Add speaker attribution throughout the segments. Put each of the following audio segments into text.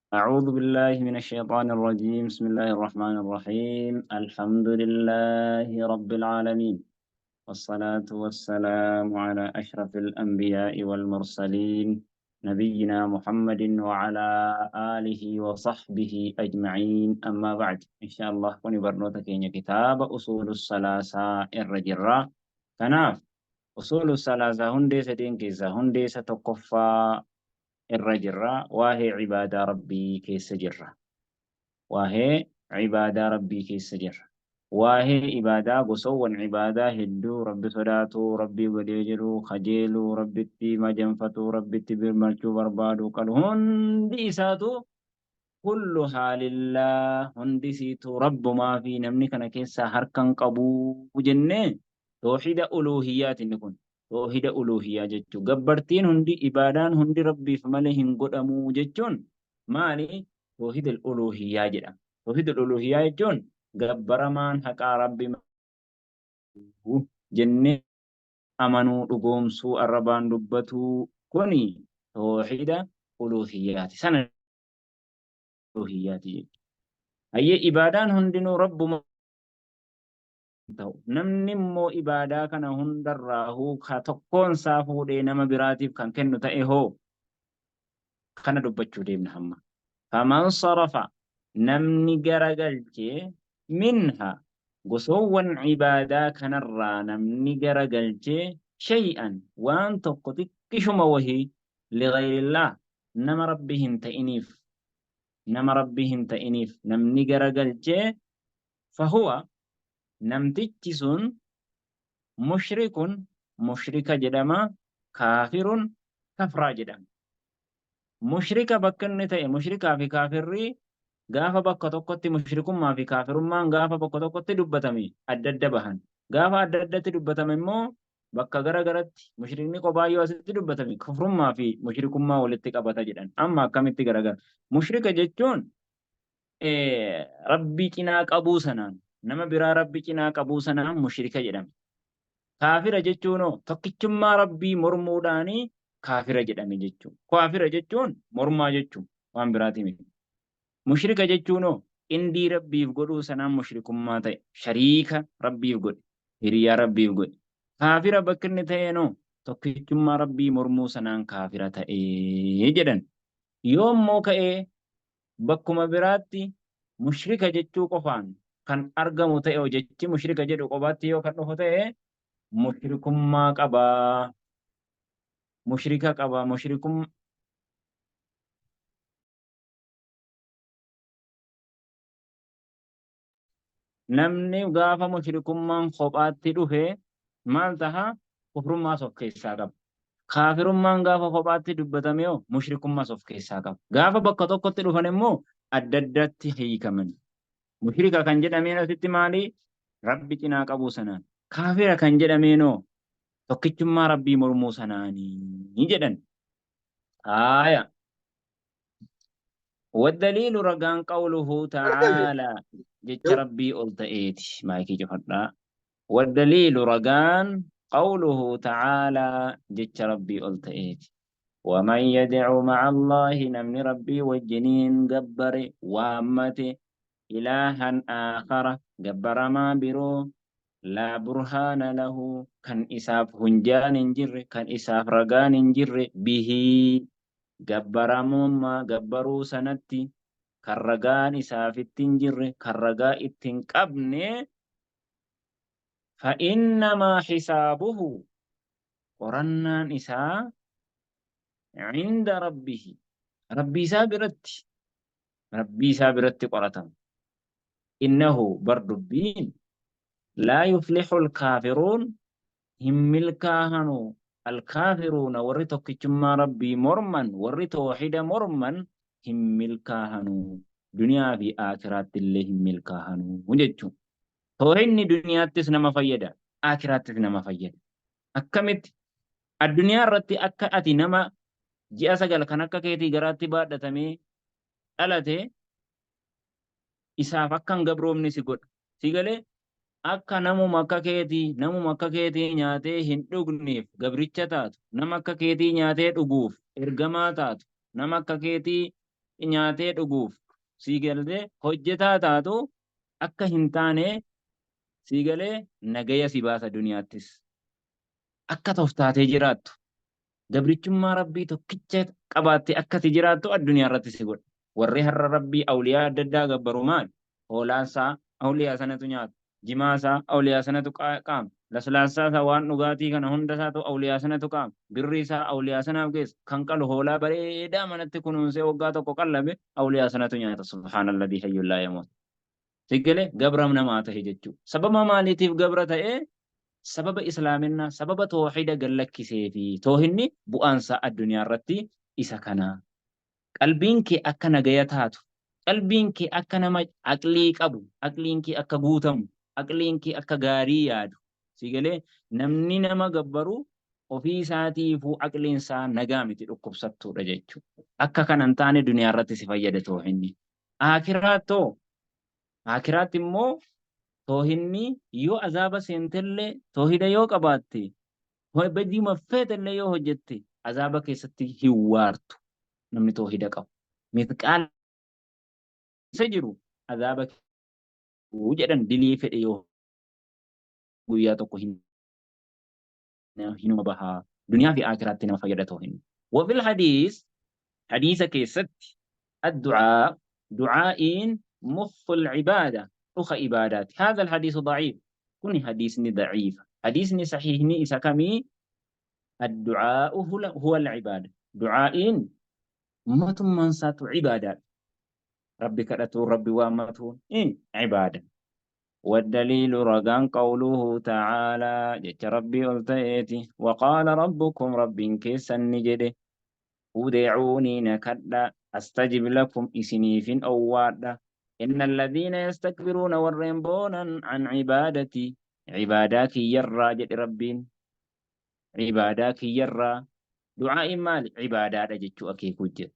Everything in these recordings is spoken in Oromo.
Speaker 1: أعوذ بالله من الشيطان الرجيم. بسم الله الرحمن الرحيم. الحمد لله رب العالمين، والصلاة والسلام على أشرف الأنبياء والمرسلين، نبينا محمد وعلى آله وصحبه أجمعين. أما بعد، إن شاء الله كوني برنوتك كتاب أصول الثلاثة الرجرة. كناف أصول الثلاثة هندي سدين كيسا هندي ستقفى irra jirra. Waa'ee ibaadaa Rabbii keessa jirra. Waa'ee ibaadaa Rabbii keessa jirra. Waa'ee ibaadaa, gosawwan ibaadaa hedduu: Rabbi sodaatuu, Rabbii godhee jiru kajeeluu, Rabbitti majanfatuu, Rabbitti birmachuu barbaadu qalu, hundi isaatu kulluhaa lillah, hundi isiitu Rabbumaa fi namni kana keessaa harka hin qabuu jennee. Toohida uluuhiyyaati inni kun. Toohida uluuhiyyaa jechuun gabbartiin hundi, ibaadaan hundi Rabbiif malee hin godhamuu jechuun maali? Toohida uluuhiyyaa jedhama. Toohida uluuhiyyaa jechuun gabbaramaan haqaa Rabbi jennee amanuu, dhugoomsuu, arrabaan dubbatuu, kuni toohida uluuhiyyaati. Sana uluuhiyyaati jechuudha. Hayyee, ibaadaan hundinuu Rabbuma ta'u. Namni immoo ibaadaa kana hundarraahuu ka tokkoon isaa fuudhee nama biraatiif kan kennu ta'e hoo? Kana dubbachuu deemna hamma. Faman sarafa, namni garagalche, minha, gosoowwan ibaadaa kanarraa namni garagalche, shay'an, waan tokko xiqqishuma wahii, lighayrillah, nama Rabbi hin ta'iniif, nama Rabbi hin ta'iniif namni garagalche, fahuwa, namtichi sun, mushrikun, mushrika jedhama, kaafirun, kafraa jedhama. Mushrika bakka inni ta'e, mushrikaa fi kaafirri gaafa bakka tokkotti, mushrikummaa fi kaafirummaan gaafa bakka tokkotti dubbatame adda adda bahan. Gaafa adda addatti dubbatame immoo bakka gara garatti, mushrikni kophaa yoo asitti dubbatame kufrummaa fi mushrikummaa walitti qabata jedhan. Amma akkamitti garagara? Mushrika jechuun Rabbi cinaa qabuu sanaan, nama biraa Rabbi cinaa qabuu sanaan mushrika jedhame. Kaafira jechuun hoo? Tokkichummaa Rabbii mormuudhaanii kaafira jedhame jechuudha. Kaafira jechuun mormaa jechuun waan biraatii miti. Mushrika jechuun hoo? Qindii Rabbiif godhuu sanaan mushrikummaa ta'e. Shariika Rabbiif godhe. Hiriyaa Rabbiif godhe. Kaafira bakki inni ta'eenoo? Tokkichummaa Rabbii mormuu sanaan kaafira ta'ee jedhan. Yoo immoo ka'ee bakkuma biraatti mushrika jechuu qofaan kan argamu ta'e, jechi mushrika jedhu qobaatti yoo kan dhufu ta'e, mushrikummaa qaba. Mushrika qaba. Mushrikum namni gaafa mushrikummaan kophaatti dhufe maal taha? Kufrummaas of keessaa qaba. Kaafirummaan gaafa kophaatti dubbatame hoo? Mushrikummaas of keessaa qaba. Gaafa bakka tokkotti dhufan immoo adda addatti hiikaman. Mushrika kan jedhameen asitti maali? Rabbi cinaa qabuu sanaan. Kaafira kan jedhameenoo? Tokkichummaa Rabbii mormuu sanaanii jedhan. Haaya. Waddaliilu, ragaan, qawluhu ta'aalaa, jecha Rabbii ol ta'eeti. Maayikii cufadhaa. Waddaliilu, ragaan, qawluhu ta'aalaa, jecha Rabbii ol ta'eeti. Waman yad'u ma'a Allaahi, namni Rabbii wajjiniin gabbare, waammate, ilaahan aakhara, gabbaramaa biroo, laa burhaana lahu, kan isaaf hunjaan hin jirre, kan isaaf ragaan hin jirre, bihii, gabbaramummaa gabbaruu sanatti kan ragaan isaaf itti hin jirre, kan ragaa itti hin qabne, fa'innamaa hisaabuhu, qorannaan isaa, cinda rabbihi, Rabbii isaa biratti, Rabbii isaa biratti qoratama. Innahu, bar dubbiin, laa yuflihul kaafiruun, hin milkaahanu, alkaafiruuna, warri tokkichummaa Rabbii morman, warri toohida morman hin milkaahanu, duniyaa fi aakhiraatti illee hin milkaahanu jechuun. Toohidni duniyaattis nama fayyada, aakhiraattis nama fayyada. Akkamitti? Addunyaa irratti akka ati nama ji'a 9 kan akka keetii garaatti baadhatamee dhalate isaaf akka hin gabroomne si godha. Si galee? Akka namuma akka keetii, namuma akka keetii nyaatee hin dhugneef gabricha taatu, nama akka keetii nyaatee dhuguuf ergamaa taatu, nama akka keetii nyaatee dhuguuf sii galtee hojjetaa taatu akka hin taane sii galee nagaya si baasa duniyaattis. Akka toftaatee jiraattu gabrichummaa Rabbii tokkicha qabaattee akka ati jiraattu addunyaa irratti si godha. Warri har'a Rabbii awliyaa adda addaa gabbaru maali? Hoolaan isaa awliyaa sanatu nyaata. Jimaa isaa awliyaa sanatu qaama. Laslaassaa isaa waan dhugaatii kana hunda isaatu awliyaa sanatu qaama. Birrii isaa awliyaa sanaaf geessa. Kan qalu hoolaa bareedaa manatti kunuunsee waggaa tokko qallabe awliyaa sanatu nyaata. Subhaanalladii hayyun laa yamuut. Si galee gabra namaa tahe jechuu. Sababa maaliitiif gabra ta'ee? Sababa islaaminaa, sababa toohida gad lakkisee fi toohinni bu'aansaa addunyaa irratti isa kana. Qalbiin kee akka nagaya taatu, qalbiin kee akka nama aqlii qabu, aqliin kee akka guutamu, aqliin kee akka gaarii yaadu. Si galee namni nama gabbaru ofii isaatiifuu aqliin isaa nagaa miti dhukkubsattuudha jechuudha. Akka kana hin taane duniyaa irratti si fayyada toohinni. Aakiraattoo? Aakiraatti immoo toohinni yoo azaaba seentellee toohida yoo qabaatte badiima feetellee yoo hojjette azaaba keessatti hin waartu namni toohida qabu. Mithqaala keessa jiru azaaba jedhan dilii fedhe yoo guyyaa tokko hin hinuma bahaa. Duniyaa fi aakiraatti nama fayyada toohinni. Wafil hadiis hadiisa keessatti addu'aa du'aa'iin mukhul ibaada dhuka ibaadaati. Haadha alhadiisu daciif kuni hadiisni daciifa. Hadiisni sahiihni isa kamii? Addu'aa'u huwa al-ibaada. Du'aa'iin matummaan isaatu ibaadaadha. Rabbi kadhatuun Rabbi waammatuun ibaada. Waddaliilu ragaan qawluhu ta'aalaa jecha Rabbii ol ta'eeti. Waqaala rabbukum Rabbiin keessan ni jedhe ud'uunii na kadhaa astajib lakum isiniifin owwaadha. Inna alladhiina yastakbiruuna warreen boonan an cibaadatii cibaadaa kiyyarraa jedhe Rabbiin. Cibaadaa kiyyarraa Du'aa'iin maali? Cibaadaadha jechuu akeekuu jira.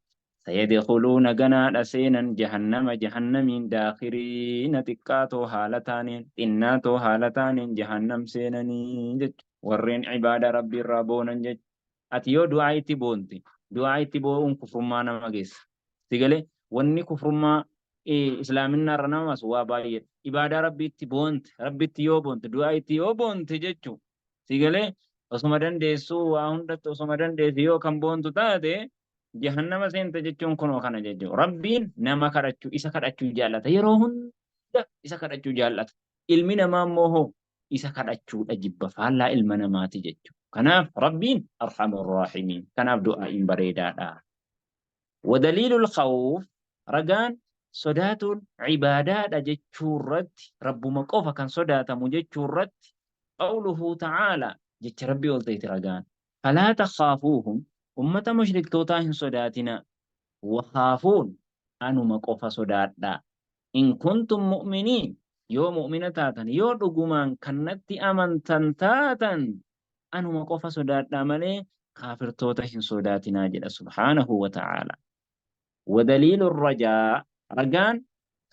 Speaker 1: Sayadkhuluuna ganaadha seenan jahannama jahannamiin daakhiriina xiqqaatoo haala taaneen xinnaatoo haala taaneen jahannam seenanii jechu. Warreen cibaadaa Rabbii irraa boonan jechu. Ati yoo du'aa'itti boonte du'aa'itti boo'uun kufrummaa nama geessa. Si galee? Wanni kufrummaa islaaminaa irra nama baasu waa baay'eedha. Ibaadaa Rabbiitti boonte Rabbitti yoo boonte du'aa'itti yoo boonte jechu. Si galee? Osuma dandeessuu waa hundatti osuma dandeessu yoo kan boontu taate jahannama seenta jechuun kunoo kana jechuudha. Rabbiin nama kadhachuu isa kadhachuu jaallata. Yeroo hunda isa kadhachuu jaallata. Ilmi namaa immoo hoo isa kadhachuudha jibba faallaa ilma namaati jechuudha. Kanaaf Rabbiin arhamur raahimiin. Kanaaf du'aa'iin bareedaadha. Wadaliilul khawf ragaan sodaatuun ibaadaadha jechuu irratti Rabbuma qofa kan sodaatamu jechuu irratti qawluhu ta'aalaa jecha Rabbii ol ta'eeti ragaan. Falaa takhaafuuhum ummata mushriktootaa hin sodaatinaa wakhaafuun anuma qofa sodaadhaa in kuntum mu'miniin yoo mu'mina taatan yoo dhugumaan kan natti amantan taatan anuma qofa sodaadhaa malee kaafirtoota hin sodaatinaa jedha subhaanahu wa ta'aalaa. Wadaliilu rajaa ragaan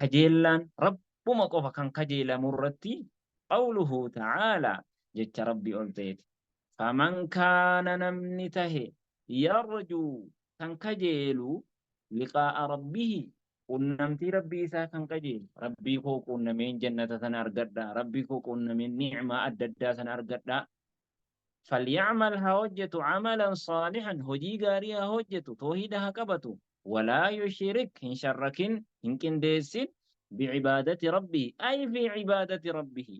Speaker 1: kajeellaan Rabbuma qofa kan kajeelamu irratti qawluhu ta'aalaa jecha Rabbii ol ta'eeti. Faman kaana namni tahe yarjuu kan kajeelu liqaa'a rabbihi quunnamtii Rabbii isaa kan kajeelu Rabbii koo quunnameen jannata sana argadha Rabbii koo quunnameen ni'maa adda addaa sana argadha falyacmal haa hojjetu camalan saalihan hojii gaarii haa hojjetu toohida haa qabatu walaa yushrik hin sharrakin hin qindeessin bicibaadati rabbihi ay fi cibaadati rabbihi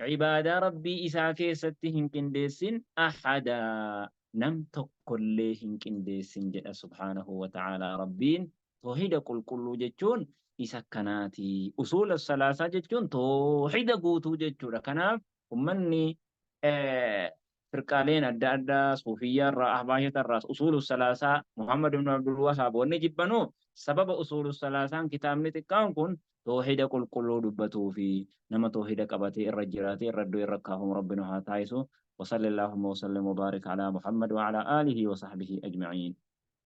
Speaker 1: cibaadaa Rabbii isaa keessatti hin qindeessin ahadaa nam tokkollee hin qindeessin jedha subhaanahu wa ta'aalaa Rabbiin toohida qulqulluu jechuun isa akkanaati usuula salaasaa jechuun toohida guutuu jechuudha kanaaf ummanni firqaaleen adda addaa suufiyyaa irraa ahbaashota irraas usuulu salaasaa Muhammad ibn Abdul Wahhaab wanni jibbanuuf sababa usuulu salaasaan kitaabni xiqqaan kun toohida qulqulluu dubbatuu fi nama toohida qabatee irra jiraatee irra du'e irra kaafamu rabbi nu haa taasisu. وصلى اللهم وسلم وبارك على محمد وعلى آله وصحبه أجمعين.